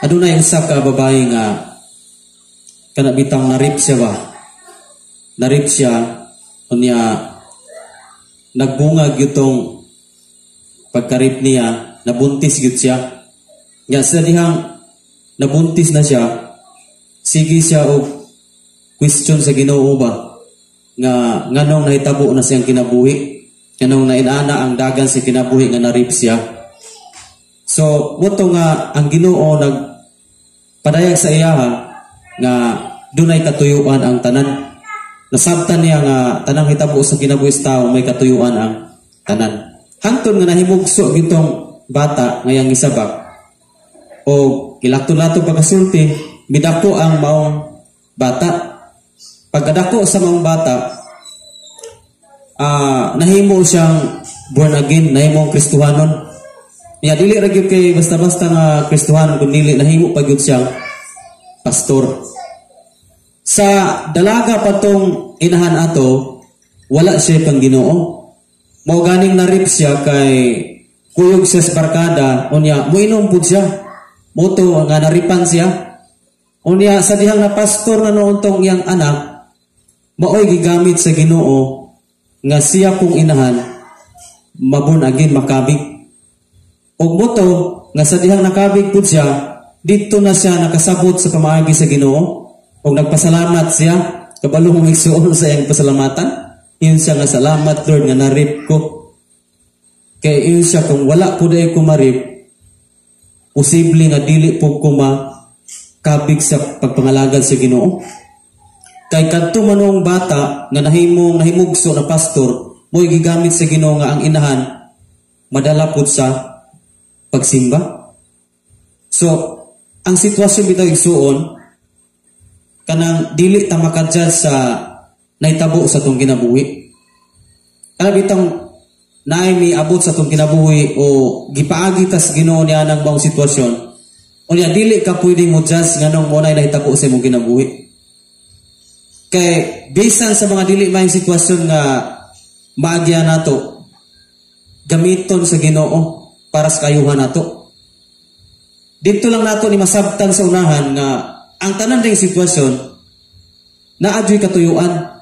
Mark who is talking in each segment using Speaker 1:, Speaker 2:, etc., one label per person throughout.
Speaker 1: Adunay usa ka babae nga kana bitang na-rape siya ba? Na-rape siya, unya nagbunga gyud tong pagka-rape niya, nabuntis gyud siya. Nya sa dihang nabuntis na siya, sige siya og question sa Ginoo ba nga nganong nahitabo na siyang kinabuhi, nganong nainana ang dagan sa kinabuhi nga na-rape siya. So, mao to nga ang Ginoo nag padayag sa iyaha nga dunay katuyuan ang tanan. Nasabtan niya nga tanang hitabo sa kinabuhi sa tao, may katuyuan ang tanan. Hangtod nga nahimugso gitong bata ngayang isabak o ilakto-lato pagkasulti, midako ang maong bata. Pagkadako sa maong bata, nahimo siyang born again, nahimo ang Kristohanon. Niya dili ra gyud kay basta-basta nga Kristohanon, kun dili nahimo pa gyud siyang pastor. Sa dalaga pa tong inahan ato, wala siya pang Ginoo. Mao ganing na-rape siya kay kuyog siya sa barkada, unya moinom pud siya. Mao to nga na-rape-an siya. Unya sa dihang na pastor na noon tong iyang anak, maoy gigamit sa Ginoo nga siya pong inahan ma-born again, makabig. Og mao to nga sa dihang nakabig pud siya, dito na siya nakasabot sa pamaagi sa Ginoo og nagpasalamat siya. Kabalo mong igsuon sa iyang pasalamatan? Ingon siya nga, "Salamat, Lord, nga na-rape ko." Kay ingon siya, "Kung wala po dahil ko ma-rape, posible nga dili po ko makabig sa pagpangalagad sa Ginoo." Kay kadto manong bata nga nahimong nahimugso na pastor, mo'y gigamit sa Ginoo nga ang inahan madala pud sa pagsimba. So, ang sitwasyon bitaw, igsuon, kanang dili ta maka-judge sa nahitabo sa atong kinabuhi. Kana bitang naay miabot sa atong kinabuhi o gipaagi ta sa Ginoo niya ng maong sitwasyon. Unya dili ka pwedeng mo judge nganong mo nay nahitabo sa imong kinabuhi. Kay bisan sa mga dili maayong sitwasyon nga maagyan nato, gamiton sa Ginoo para sa kayuhan nato. Dito lang nato ni masabtan sa unahan nga ang tanan ding sitwasyon naa juy katuyuan.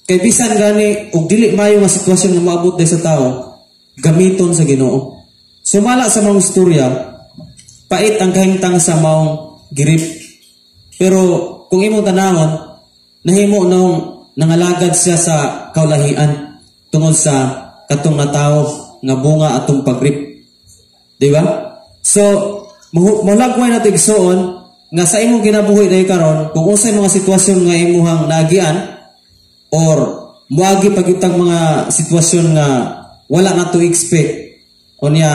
Speaker 1: Kay bisan gani og dili maayo nga sitwasyon nga moabot day sa tao, gamiton sa Ginoo. Sumala sa mga istorya, pait ang kahimtang sa maong gi-rape. Pero kung imong tanawon, nahimo nung nangalagad siya sa kaulahian tungod sa katong natawo nga bunga atong pag-rape. Di ba? So, mulagway nato, igsuon, nga sa imong kinabuhi dahil karon, kung unsay mga sitwasyon nga imuhang naagian or muagi pagitang mga sitwasyon nga wala nato expect, unya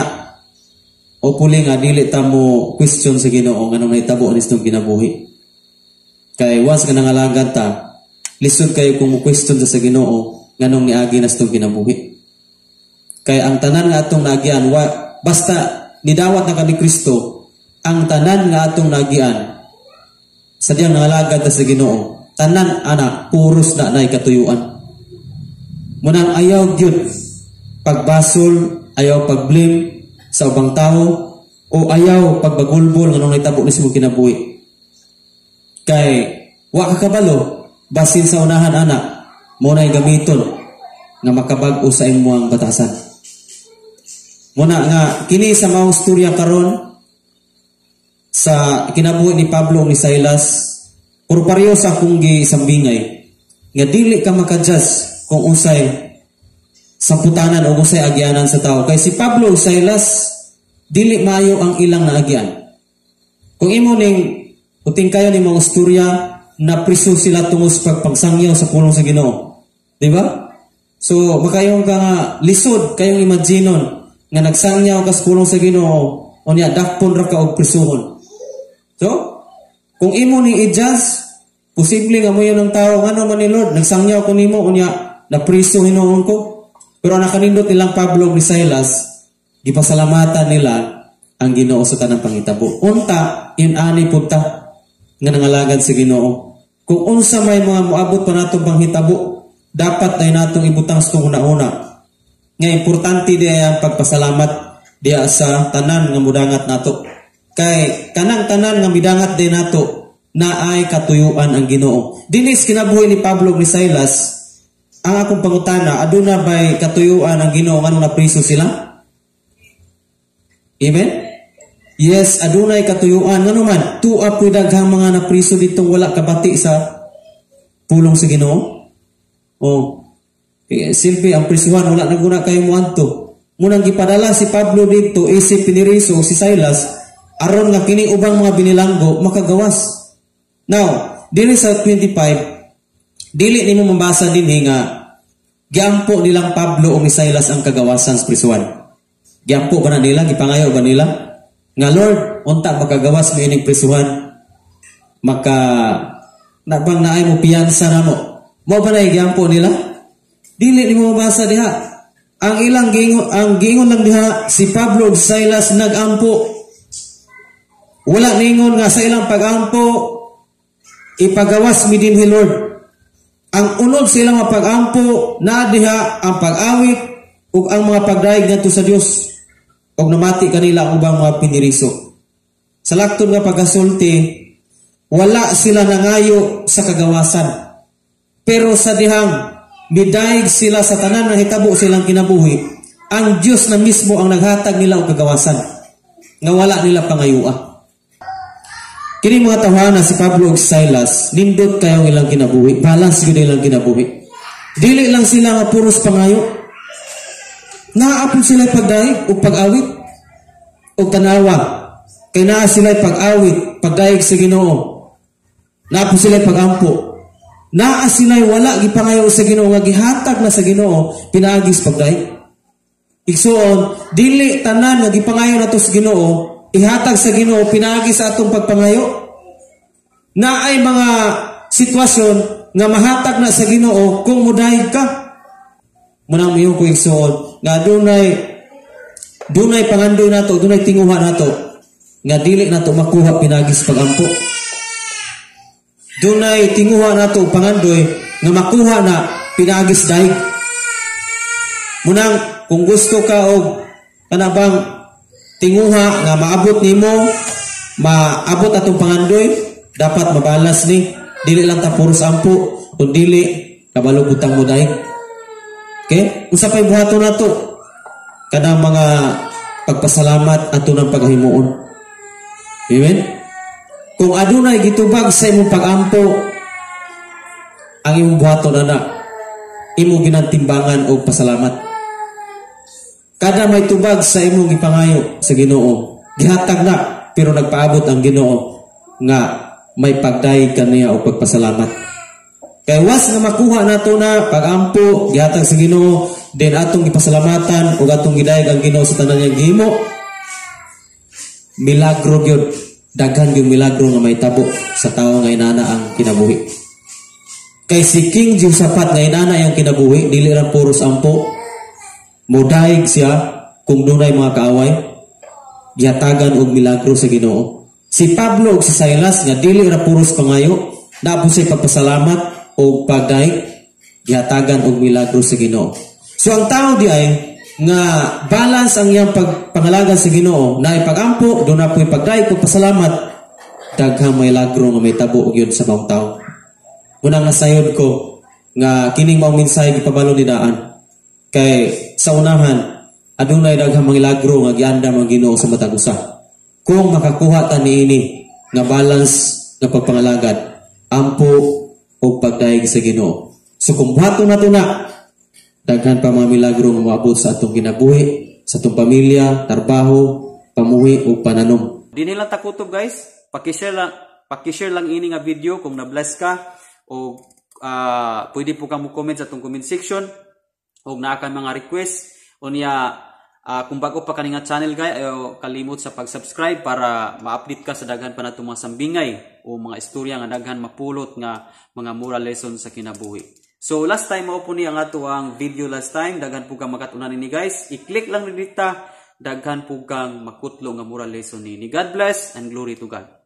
Speaker 1: o puli nga dili ta mo question sa Ginoo nganong nahitabo ani sa kinabuhi. Kay once nga nangalagad ta, lisod kayo kung mo question sa Ginoo nganong niagi na sa kinabuhi. Kay ang tanan nga atong naagian, basta nidawat na kami Kristo, ang tanan nga atong naagian sa diyang nangalagad ta sa Ginoo, tanan ana puros na nay katuyuan. Munang ayaw gyud pagbasol, ayaw pag-blame sa ubang tao o ayaw pagbagulbol nganong nahitabo ni sa imong kinabuhi. Kay wa ka kabalo, basin sa unahan ana mo nay gamiton nga makabag-o sa imong batasan. Muna nga kini sa maong storya karon sa kinabuhi ni Pablo ni Silas, puro pareho sa akong gisambingay nga dili ka maka-judge kung unsay samputanan o unsay agyanan sa tao. Kay si Pablo ug Silas, dili maayo ang ilang naagyan. Kung imo ning uting kayo ni mga istorya, na priso sila tungod sa pagpagsangyaw sa pulong sa Ginoo. Di ba? So makayon ka nga lisod kayong imaginon nga nagsangyaw ka sa pulong sa Ginoo, unya dakpon ra ka og prisuhon. So, kung imo ni i-judge, posible nga moingon ang tao, "Ngano man ni Lord, nagsangyaw ko nimo, unya napriso hinuon ko." Pero ang nakanindot nilang Pablo ni Silas, gipasalamatan nila ang Ginoo sa tanang pangitabo. Unta, in ani punta nga nangalagad sa Ginoo. Kung unsa may mga moabot pa natong panghitabo, dapat na natong ibutang sa una-una. Nga importante diya ang pagpasalamat diya sa tanan nga mudangat nato. Kay kanang tanan nga midangat din nato naay katuyuan ang Ginoo. Dinis kinabuhi ni Pablo ug ni Silas, ang akong pangutana, aduna bay katuyuan ang Ginoo nganong napriso sila? Amen? Yes, adunay katuyuan. Ngano man, tua po'y daghang mga napriso ditong wala kabati sa pulong sa Ginoo. Oh. Silbi ang prisuhan wala na guna kayo moadto. Munang gipadala si Pablo didto isip piniriso si Silas aron nga kini ubang mga binilanggo makagawas. Now, dili sa 25, dili nimo mabasa dinhi nga giampo nilang Pablo o ni Silas ang kagawasan sa prisuhan. Giampo ba na nila? Gipangayo ba nila? Nga Lord, unta makagawas mo ining prisuhan, maka nabang naay mo piyansa na mo. Mo ba na giampo nila? Dili nimo mabasa diha. Ang ilang giingon, ang giingon lang diha si Pablo ug Silas nagampo. Wala ningon nga sa ilang pagampo ipagawas mi dinhi, Lord. Ang unod sa ilang mga pag-ampo naa diha ang pag-awit ug ang mga pagdayeg ngadto sa Dios. Ug namati kanila ang ubang mga piniriso. Sa laktod nga pagkasulti, wala sila nangayo sa kagawasan. Pero sa dihang midayeg sila sa tanan nga hitabo silang kinabuhi, ang Dios na mismo ang naghatag nila og kagawasan nga wala nila pangayua. Kini mga tawhana si Pablo ug Silas, nindot kayo ang ilang kinabuhi, balance gyud ilang kinabuhi. Dili lang sila nga puros pangayo. Naa pud sila pagdayeg ug pag-awit ug tanawa. Kay naa sila pag-awit, pagdayeg sa Ginoo. Naa pud sila pag-ampo. Naa sila wala gipangayo sa Ginoo nga gihatag na sa Ginoo pinaagi sa pagdayeg. Igsuon, dili tanan nga gipangayo nato sa Ginoo, ihatag sa Ginoo pinaagi sa atong pagpangayo. Naay mga sitwasyon nga mahatag na sa Ginoo kung mudayeg ka. Munang miyo ko, igsuon, nga dunay dunay pangandoy nato, dunay tinguha nato nga dili nato makuha pinaagi sa pagampo. Dunay tinguha nato pangandoy nga makuha na pinaagi sa dayeg. Munang kung gusto ka og kanabang tinguha nga maabot nimo, maabot atong pangandoy, dapat mabalas ni dili lang ta puros ampo kun dili kabalo butang mo dayeg. Okay? Unsa pay buhaton nato? Kanang mga pagpasalamat ato ng paghimuon. Amen? Kung adunay gitubag sa imong pagampo, ang imong buhaton ana, imo ginantimbangan og pasalamat. Kada may tubag sa imong gipangayo sa Ginoo, gihatag na pero nagpaabot ang Ginoo nga may pagdayeg kaniya og pagpasalamat. Kay was nga makuha nato na pagampo gihatag sa Ginoo, then atong gipasalamatan ug atong gidayeg ang Ginoo sa tanan niyang gihimo. Milagro gyud, daghan gyud milagro nga mahitabo sa tawo nga inana ang kinabuhi. Kay si King Jehoshaphat nga inana iyang kinabuhi, dili ra puros ampo. Modayeg siya kung dunay mga kaaway, gihatagan og milagro sa Ginoo. Si Pablo ug si Silas nga dili ra puros pangayo, naa pud say pagpasalamat og pagdayeg, gihatagan og milagro sa Ginoo. So ang tao di ay nga balance ang iyang pagpangalagad sa Ginoo, na ipagampo, duna po'y pagdayeg, pagpasalamat, daghang milagro nga mahitabo og yun sa maong tao. Unang nasayod ko nga kining maong mensahe gipabalo ni daan. Kay sa unahan, adunay daghang milagro nga giandam ang Ginoo sa matag usa. Kung makakuha ta niini nga balance nga pagpangalagad, ampo og pagdayeg sa Ginoo. So kung buhaton nato na, daghan pa mga milagro nga moabot sa atong kinabuhi, sa atong pamilya, trabaho, pamuhi ug pananom.
Speaker 2: Dinhi lang takutob, guys. Paki-share lang ini nga video kung na-bless ka o pwede po kang mo comment sa atong comment section o naa kang mga request unya. Kung bago pa kani nga channel, guys, ayo kalimot sa pag-subscribe para ma-update ka sa daghan pa nato mga sambingay o mga istorya nga daghan mapulot nga mga moral lesson sa kinabuhi. So last time, mao po ni ang ato ang video last time. Daghan po kang makatunan nini, guys. I-click lang ni dita, daghan po kang makutlo nga moral lesson ni. God bless and glory to God.